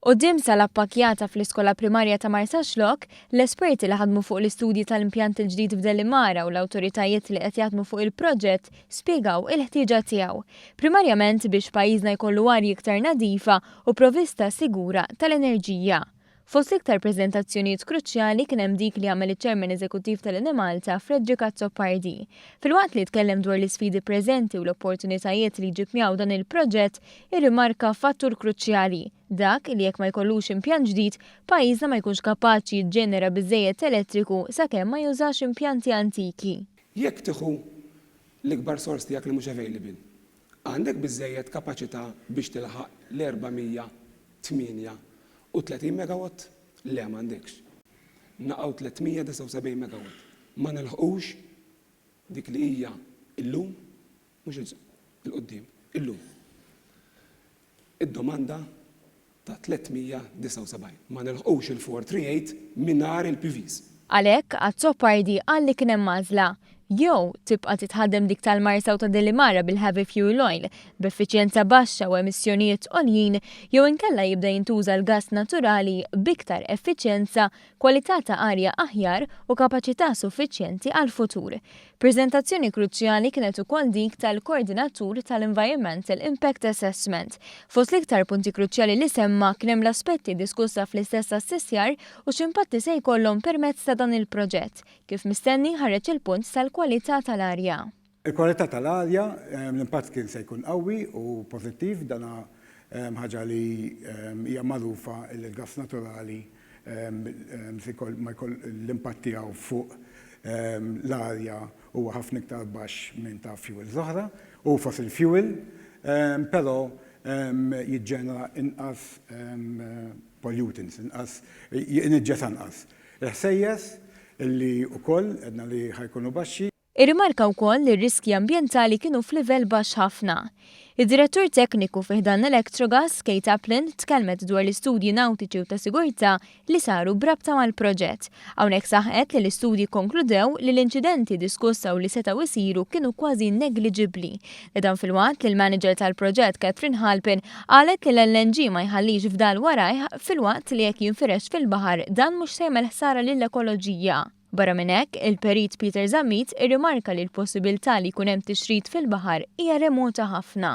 Quddiem sala ppakkjata fl-iskola primarja ta' Marsaxlokk, l-esperti li ħadmu fuq l-istudji tal-impjant il-ġdid f'Delimara u l-awtoritajiet li qed jaħdmu fuq il-proġett spjegaw il-ħtieġa tiegħu. Primarjament biex pajjiżna jkollu arja iktar nadifa u provvista sigura tal-enerġija. Fost l-iktar preżentazzjonijiet kruċjali kien hemm dik li għamel iċ-Chairman Eżekuttiv tal-Enemalta Frederick Azzopardi. Filwaqt li tkellem dwar l-isfidi preżenti u l-opportunitajiet li jġib miegħu dan il-proġett, irrimarka fattur kruċjali, dak li jekk ma jkollux impjant ġdid, pajjiżna ma jkunx kapaċi jiġġenera biżżejjed elettriku sakemm ma jużax impjanti antiki. Jekk tieħu l-ikbar sors tiegħek li mhux available, għandek biżżejjed kapaċità biex tilħaq l-438 megawatt? Le, m'għandekx. Naqgħu 379 megawatt. Ma nilħqux dik li hija llum, mhux 'il quddiem, illum. Id-domanda ta' 379. Ma nilħqux il-438 mingħajr il-PVs. Għalhekk, Azzopardi qal li kien hemm għażla, jew tibqa' titħaddem dik tal-Marsa u ta' Delimara bil-heavy fuel oil, b'effiċjenza baxxa u emissjonijiet għoljin, jew inkella jibda jintuża l-gass naturali b'iktar effiċjenza, kwalità ta' arja aħjar u kapaċità suffiċjenti għall-futur. Preżentazzjoni kruċjali kienet ukoll dik tal-Koordinatur tal-Environmental Impact Assessment. Fost l-iktar punti kruċjali li semma kien hemm l-aspetti diskussa fl-istess assessjar u x'impatti se jkollhom permezz ta' dan il-proġett, kif mistenni ħareġ il-punt tal-kwalità tal-arja. Il-kwalità tal-arja, l-impatt kien se jkun qawwi u pożittiv, dana ħaġa li hija magħrufa li l-gass naturali se jkoll ma jkoll l-impatt tiegħu fuq l-arja huwa ħafna iktar baxx minn ta' fuels oħra u fossil fuel, però jiġġenera inqas pollutants, inqas jniġġes anqas. Il-ħsejjes li wkoll għedna li ħa jkunu baxxi. Irrimarka wkoll li r-riskji ambjentali kienu f'livell baxx ħafna. Id-Direttur Tekniku fi ħdan Electrogas, Kate Applin, tkellmet dwar l-istudji nawtiċi u ta' sigurtà li saru b'rabta mal-proġett. Hawnhekk saħqet li l-istudji kkonkludew li l-inċidenti diskussa u li setgħu jsiru kienu kważi negliġibbli. Dan filwaqt li l-manager tal-proġett Catherine Halpin qalet li l-LNG ma jħallix fdal warajh filwaqt li jekk jinfirex fil-baħar dan mhux se jagħmel ħsara lill-ekoloġija. Barra minn hekk, il-Perit Peter Zammit irrimarka li l-possibilità li jkun hemm tixrid fil-baħar hija remota ħafna.